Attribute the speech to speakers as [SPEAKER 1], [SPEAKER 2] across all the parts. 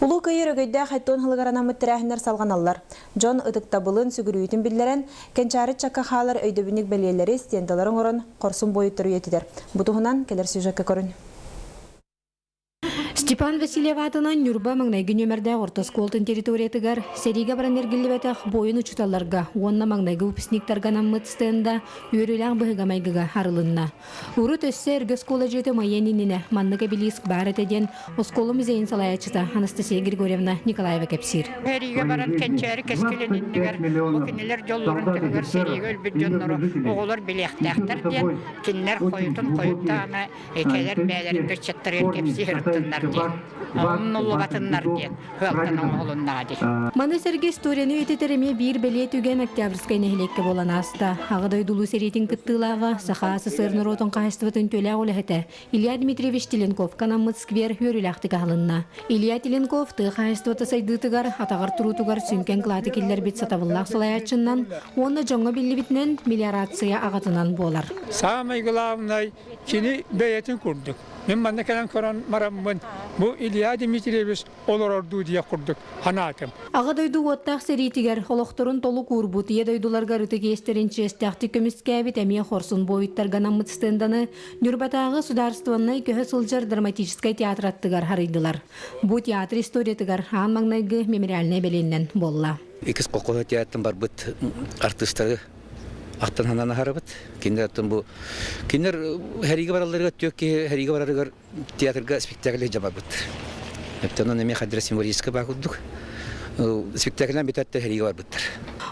[SPEAKER 1] Улуу Кыайыы өрөгөйдөөх Айтуон һылыгар анаммыт тэрээһиннэр салҕаналлар. Дьон ытыктабылын, сүгүрүйүүтүн биллэрэн, кэнчээри ыччакка хаалар өйдөбүнньүк бэлиэлэри, стендалары оҥорон, хорсун буойуттары үйэтитэр. Бу туһунан кэлэр сюжекка көрүн.
[SPEAKER 2] Степан Васильев аатынан Ньурба маҥнайгы нүөмэрдээх орто оскуолатын территориятыгар сэриигэ баран эргиллибэтэх буойун учууталларга уонна маҥнайгы выпускниктарга анаммыт стенда үөрүүлээх быһыыга-майгыга арылынна. Урут өссө эргэ оскуола дьиэтэ умайыан иннинэ маннык эбилииск баар этэ диэн оскуола музейын салайааччыта Анастасия Григорьевна Николаева кэпсиир.
[SPEAKER 3] Сэриигэ баран кэнчээри кэскилин иннигэр бу кинилэр дьоллорун туһугар сэриигэ өлбүт дьоннору оҕолор билиэхтээхтэр диэн кинилэр хойутун хойутаана кэлэр бэйэлэрин ыччаттарыгар кэпсии сырыттыннар диэн умнуллубатыннар диэн ыалтан оҥоһулуннаҕа дии.
[SPEAKER 2] Маны сэргэ историяны үйэтитэр эмиэ биир бэлиэ түгэн Октябрьскай нэһилиэккэ буолан ааста. Аҕа дойду Улуу сэриитин кыттыылааҕа, Саха СССР норуотун хаһаайыстыбатын үтүөлээх үлэһитэ Илья Дмитриевич Теленковка анаммыт сквер үөрүүлээхтик аһылынна. Илья Теленков тыа хаһаайыстыбата сайдыытыгар, атаҕар туруутугар сүҥкэн кылааты киллэрбит сатабыллаах салайааччыннан уонна дьоҥҥо биллибитинэн мелиорация аҕатынан буолар.
[SPEAKER 4] Саамай главнай кини бэйэтин курдук. Мин манна кэлэн көрөн бараммын, бу Илья Дмитриевич олорордуу диэх курдук санаатым.
[SPEAKER 2] Аҕа дойду уоттаах сэриитигэр олохторун толук уурбут ийэ дойдуларыгар ытык иэстэрин чиэстээхтик көмүскээбит эмиэ хорсун буойуттарга анаммыт стенданы Ньурбатааҕы судаарыстыбаннай көһө сылдьар драматическай театр аттыгар арыйдылар. Бу театр историятыгар аан маҥнайгы мемориальнай бэлиэннэн буолла.
[SPEAKER 5] Иккис колхоз театрын барбыт артыыстары аттан ханан аһарабыт. Кинилэр аттан бу кинилэр хэриигэ баралларыгар түөх киһи хэриигэ барарыгар театрга спектакль илдьэ барбыт. Оттон эмиэ хадра символическай баа курдук спектакльнан бүтэртэ хэриигэ барбыттар.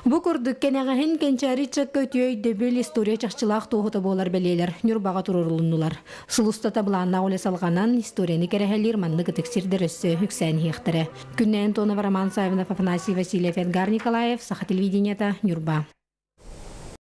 [SPEAKER 2] Бу курдук кэнэҕэһин кэнчээри ыччакка үтүө өйдөбүл история чахчылаах туоһута буолар бэлиэлэр Ньурбаҕа туруорулуннулар. Сыл устата былааннаах үлэ салҕанан, историяны кэрэһэлиир маннык ытык сирдэр өссө үксээн иһиэхтэрэ. Күннэй Антонова, Роман Савинов, Афанасий Васильев, Эдгар Николаев, Саха телевидениета, Ньурба.